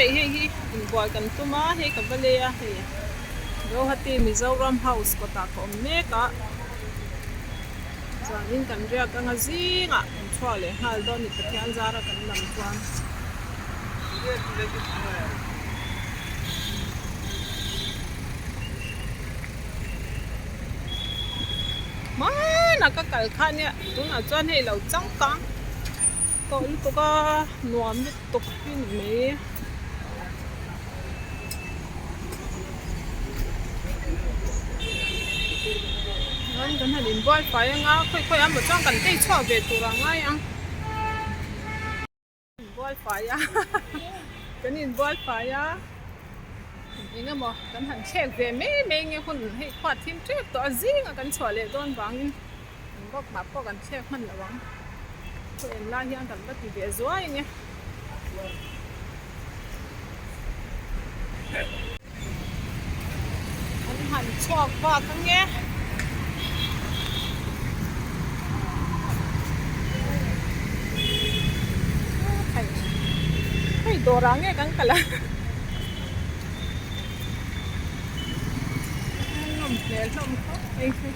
mai hei hi inbual kan tum a hei ka va lei a hei Guwahati Mizoram House kawtah ka awm mek a chuanin kan riak anga zingah kan chhuak leh nghal dawn ni Pathian zara kan lam chuan. Hmanah ka kal kha nia tunah chuan hei lo changkang tawh lutuk a nuam lutuk hi ni mai. Chuan kan han inbual fai anga khawi khawi ah maw chuan kan tei chhuak ve tur a ngai ang. Inbual fai a kan inbual fai a eng emaw kan han thlek ve mai mai nge hun hei khuat thim tep tawh a zingah kan chhuah leh dawn vangin kan bawk mah pawh kan thlek hman lo ang khaw en lai hian kan va ti ve zuai nge. An han chhuak vak ange. Hei dawrah nge kan kal a. Nawm hmel hlawm khawp mai hi.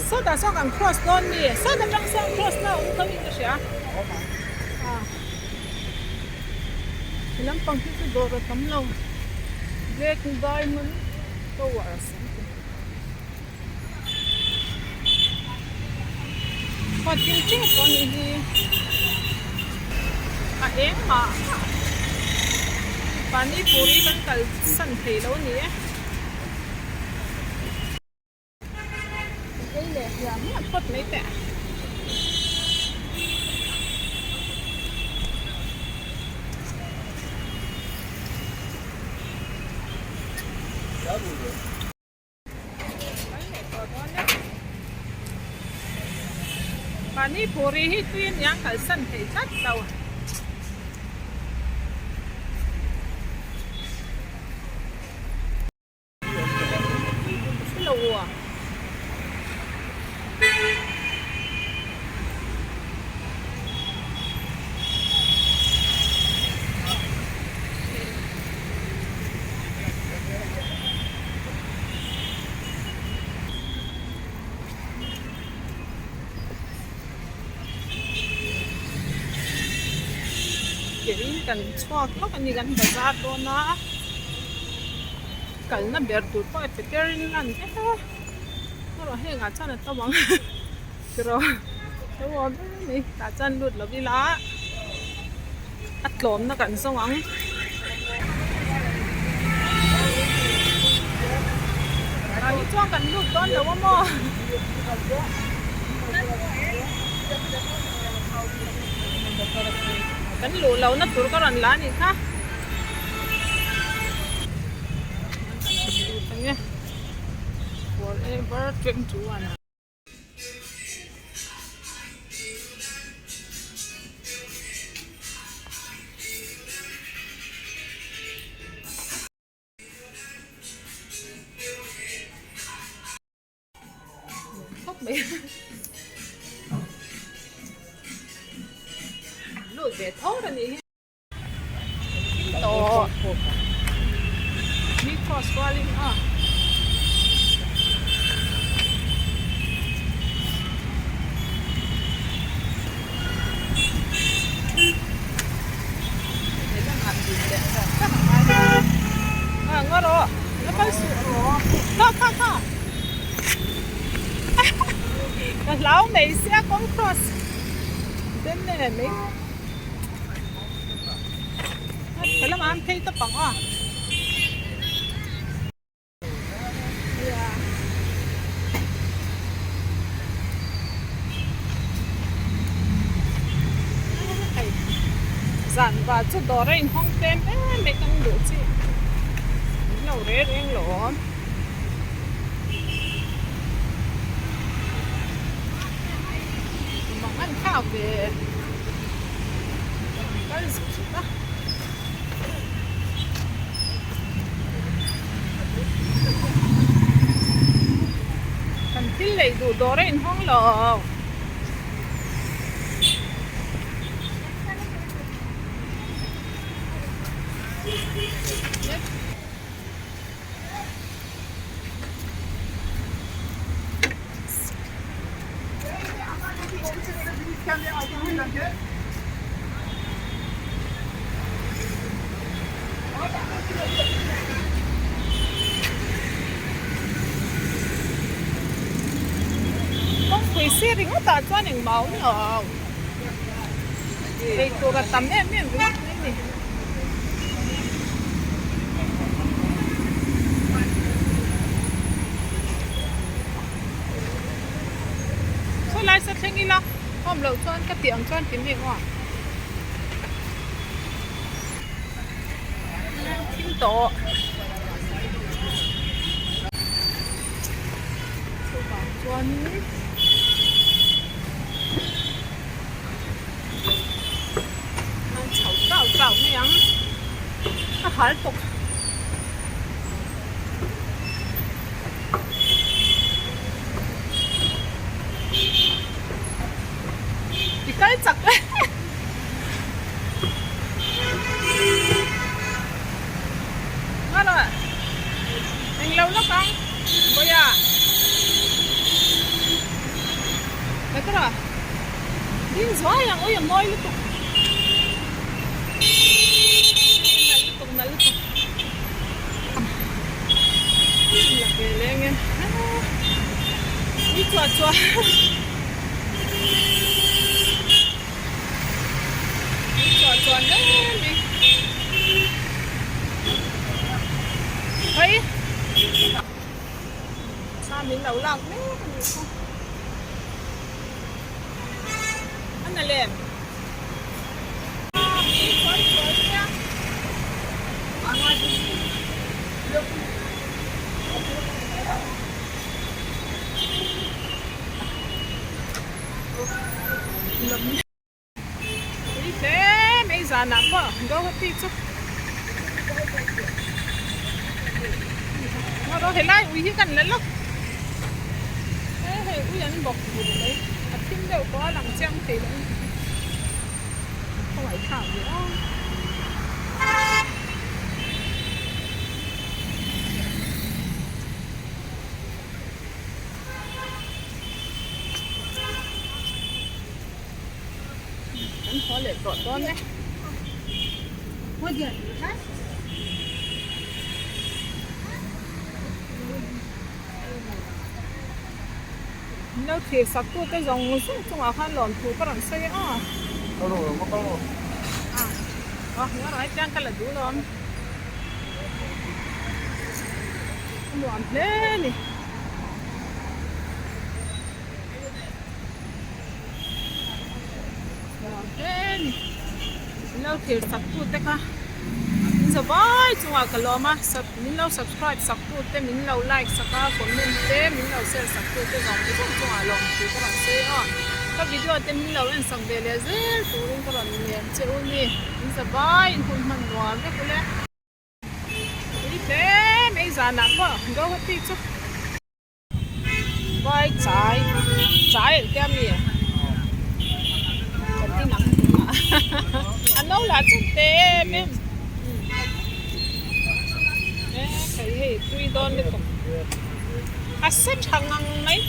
Sawtah sawn kan cross dawn ni sawt atang sawn cross na a awm tho in ka hria he lampang hi chu dawr a tam lo black diamond towers an ti Khaw thil tep pawh anih hi a eng mah mah pani puri kan kal san thei lo a ni e ei leh hliam hliam phawt mai teh. Pani puri hi tui a niang kalsan thei tlat lo. Kein kan chhuak lawk a ni kan bazar dawn a kalna ber tur pawh a pe ber in lan vek a erawh hengah chuan a to ang tiraw to awm em a ni tah chuan lut lo ila a tlawmna kan zawng ang. Tah hi chuan kan lut dawn lo a maw? Kan luh lohna tur ka rawn la a nih kha. Lut ang e. Forever 21. Khawp mai lut ve tho a nih hi. Tawh mi cross rualin a ngaw rawh la kal suh kha kha kha ka hlau mai sia kawng cross den nge mai. Ka lamah an phei tawp ang a. Zan va chu dawr a inhawng tlem em mai kan duh chi an lo re reng lo awm. Mang an thlak ve. Kal zut zut a. lei duh dawr a inhawng lo. Kawngpui sir ringawtah chuan engmah a awm lo. Ei tur a tam em em ringawt mai ni. Saw lai sa thleng ila awm loh chuan ka tih ang chuan ti mi ang aw. Thim tawh. Chuvang chuanin. An chho tau tau mai ang a hal tawk. I kal chak e Ngala englo lawk ang Bawia Petra Ding zuai ang ui a mawi lutuk Nalh lutuk nalh lutuk La ve leng e Ui chuah chuah Ui chuah chuah hle mai Hei Thla min lo lak mek a nih kha. A na lem. Ui hle mai zanah pawh Guwahati chu Ngaw helai ui hi kan la lawk he hei ui an bawk vur mai a thim deuh pawh a lang chiang thei lo khawngaih thlak ve a. Kan haw leh tawh dawn e. Min lo thlir sak tu te zawng zawng chungah khan lawmthu ka rawn sawi a. A hetiang ka la duh lawm. A nuam hle a ni. Nuam hle a ni. Min lo thlir sak tu te kha min za vai chungah ka lawm a min lo subscribe sak tu te min lo like sak a comment te min lo share sak tu te zawng zawng chungah lawm thu ka rawn sawi a ka video te min lo en sak ve leh zel turin ka rawn ngen che u ni min za vai in hun hman nuam vek ule. Ui hle mai zanah pawh Guwahati chu Vai chai chai an tia mi ka ti nang a no lah chu te em em e hei hei tui dawn lutuk a se tha ngang mai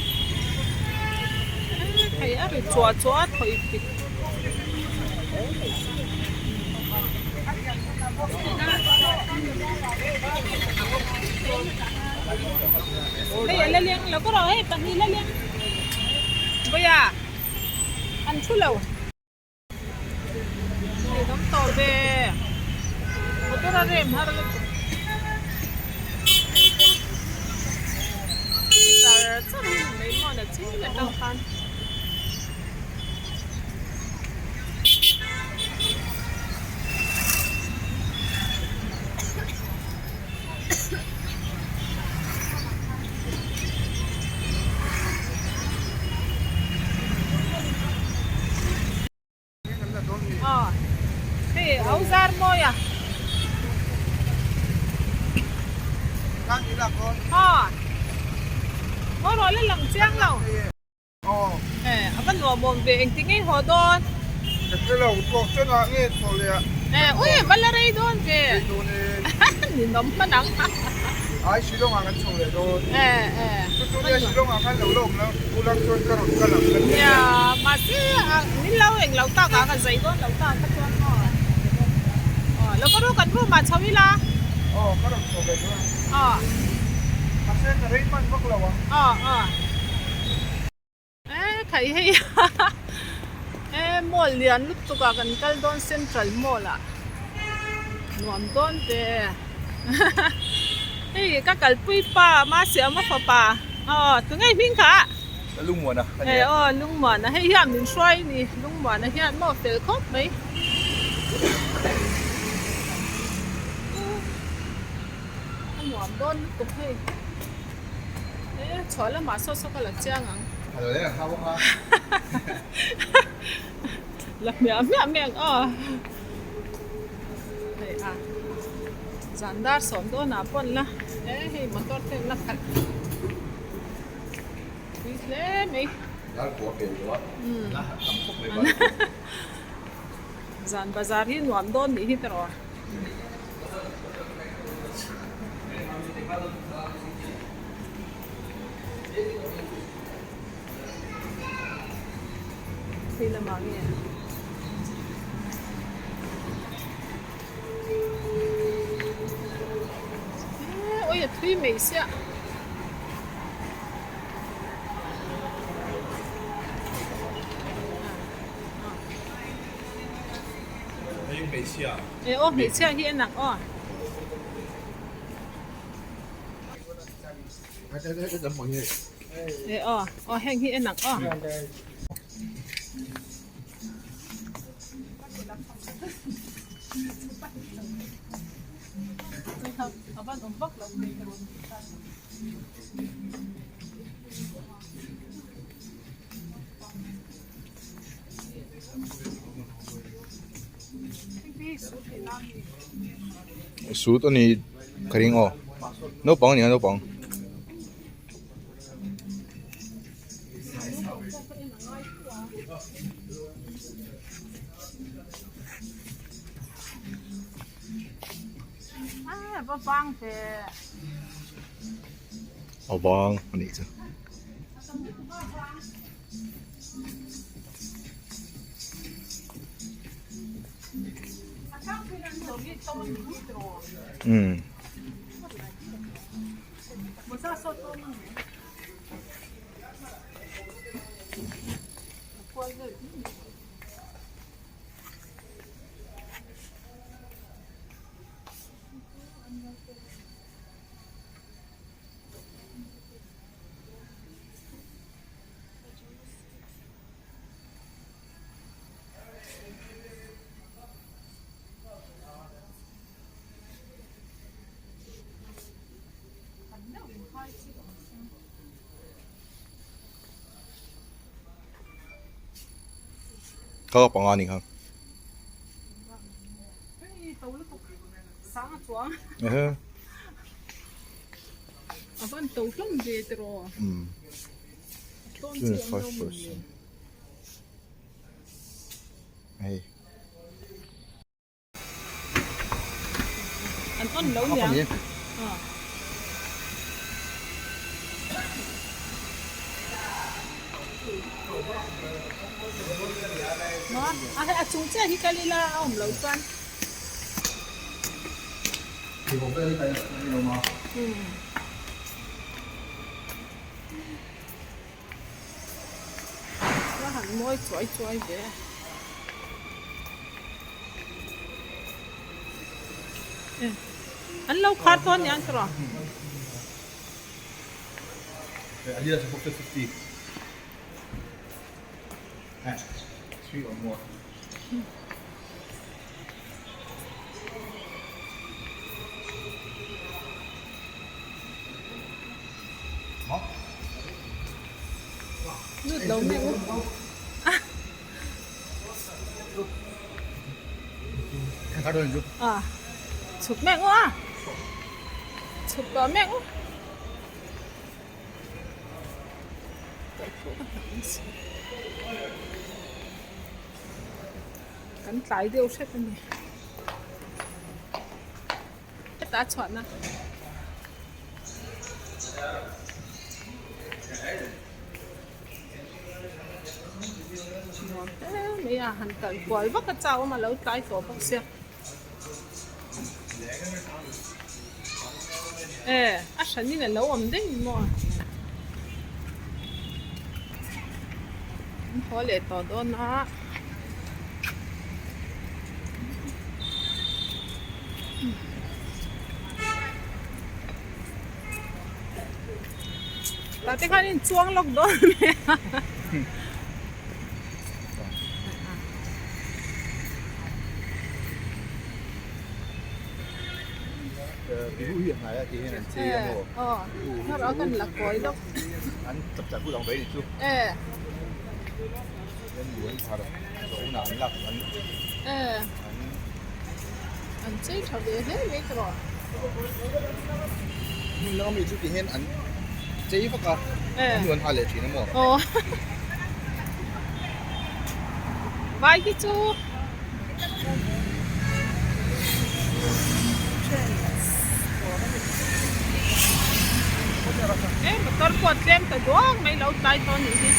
hei a ri chuah chuah a thawi pit. Hei a la leng lo ka rawh hei pahnih la leng vawiah an thu lo hei dawm tawh ve motor a rem har lutuk char char hi mai maw na chin atang khan. Hei au zar mawi a. Haw rawh la lang chiang lo. E a va nuam awm ve engti ngei haw dawn. Ka hre lo tawh chen ah nge thaw leh ah. E ui va la rei dawn ve. Rei dawn e. Ninawm hman ang. Ai Shillong ah kan chho leh dawn. E e. Chu chu nia Shillong ah khan lo la awm la u lang chuan ka rawn kal ang ka ti a. Nia mahse min lo eng lo tak ah ka zai dawn lo tak kha chuan aw. Aw lo ka ru kan room ah chho ila. Aw ka rawn chho ve dawn. Aw. Mahse ka rei hman vak lo ang. Aw aw. E khai hei e mall lian lutuk ah kan kal dawn central mall ah nuam dawn ve hei ka kalpui pa Masiama fapa aw tunge hming kha Lungmuana e aw Lungmuana hei hian min hruai a ni Lungmuana hian maw fel khawp mai. A nuam dawn lutuk hei. E chhuah lamah saw saw ka la chiang ang. A lo leng ang kha bawk a. La hmiah hmiah mai ang aw. Hei a zan dar sawm dawnah pawn la e hei motor te an la khalh pui hle mai. Dar pawh a pel tawh a, la harh tam khawp mai bal pawh. Zan bazar hi nuam dawn nih hi tawh. Hei lamah nge? Eee awi a thui mai sia. Hei hmeichhia. E aw hmeichhia hi en ang aw. E aw aw heng hi en ang aw. Suit a ni ka ring aw naupang a ni a naupang. A vang a nih chu. Umm. Kha panga ni kha. 25%. Hei. An on lo niang. A hei a chung chiah hi kal ila a awm lo chuan. A han mawi chuai chuai ve a. An lo khar dawn nia an ti rawh. Lut lo mek u. A chhuk mek u a. Chhuk tawh mek u. Tawlhpawh ka hnam nasa. Kan tlai deuh hret a ni. Hetah a chhuahna. Nuam hle mai a, han kal kual vak a chau awm a lo tlai tawh bawk sia. E a hranin a lo awm daih maw? An haw leh tawh dawn a. Tah te khan in chuang lawk dawn mai a. An chei tha ve hle mai tawh. Hmun lama mi chu ti hian an chei vak a, an nuan ha leh thin a maw? Aw. Vai hi chu e motor pawh a tlem ta duak mai lo tlai tawh a nih hi.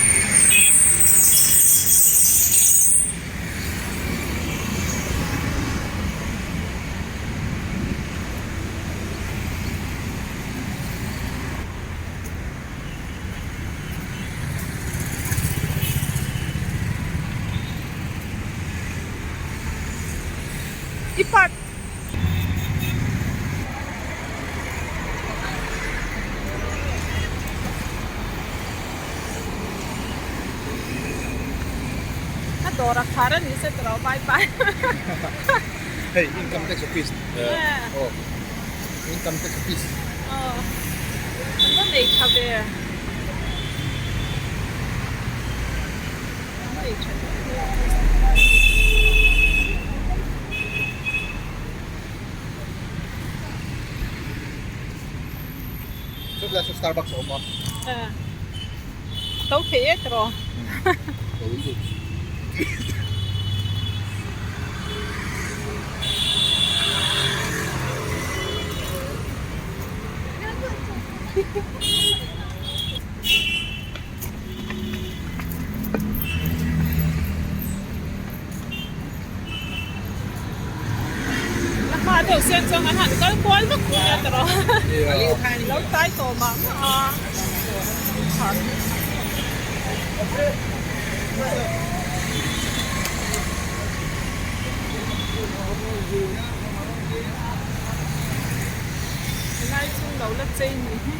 I part A dawr a khar a ni se tawh lo vai pai. Hei income tax office aw income tax office. Aw an va nei tha ve. An nei tha hle mai office te. Chutah chu Starbucks a awm a. To thei e tawh. To lutuk. A hma deuh sen chuan an han kal kual vak mai a tawh lo tlai tawh mah mah a. Helai chu lo la chei ni hi.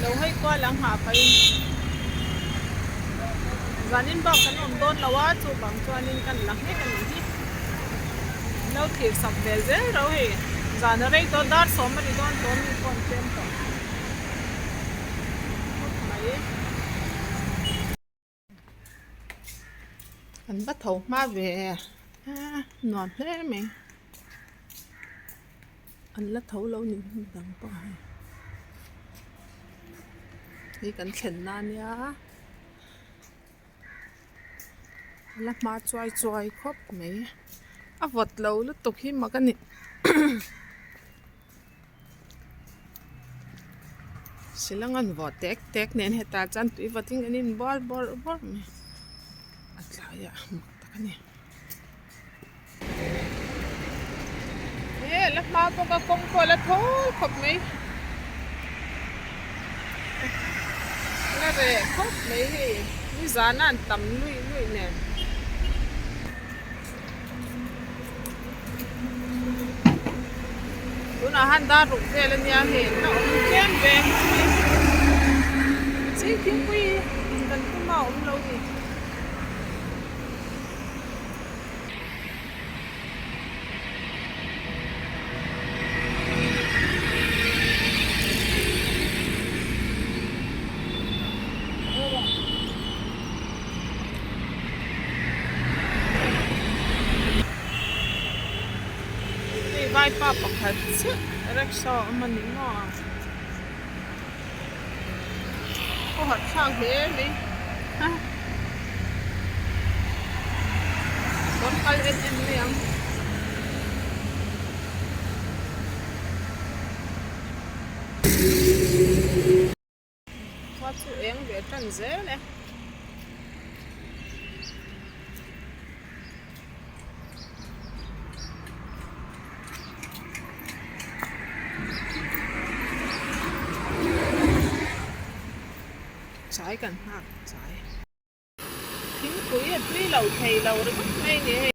Lo hei kual ang hah pahin zanin bak kan awm dawn lo a chuvang chuanin kan la nghek a nih hi lo thlir sak vel zel rau hei zan a rei tawh dar sawm a ri dawn tawh mi pawh an tlem tawh khawp mai. An va tho hma ve a nuam hle mai an la tho lo ni hmun dang pawh hei hei kan thlen na ania a la hma chuai chuai khawp mai a vawt lo lutuk hi mak a ni. Shillong an vawh tek tek nen hetah chuan tui vawtin kan in bual bawrh bawrh mai a tlaiah mak tak a ni. He la hma bawk a kawng pawh a la thawl khawp mai la reh khawp mai hei nizan a an tam luih luih nen. Tunah han dar ruk vel a nia hei a awm tlem ve ching thingpui in kan tum a awm lo ni. Vaipa pakhat chiah rickshaw a awm a ni maw? Khawhar thlak hle mai a kawr kal en en mai ang. Khua chu eng ve tan zel e. Chai kan nghak chai. Thingpui a tui lo thei lo ringawt mai ni hei.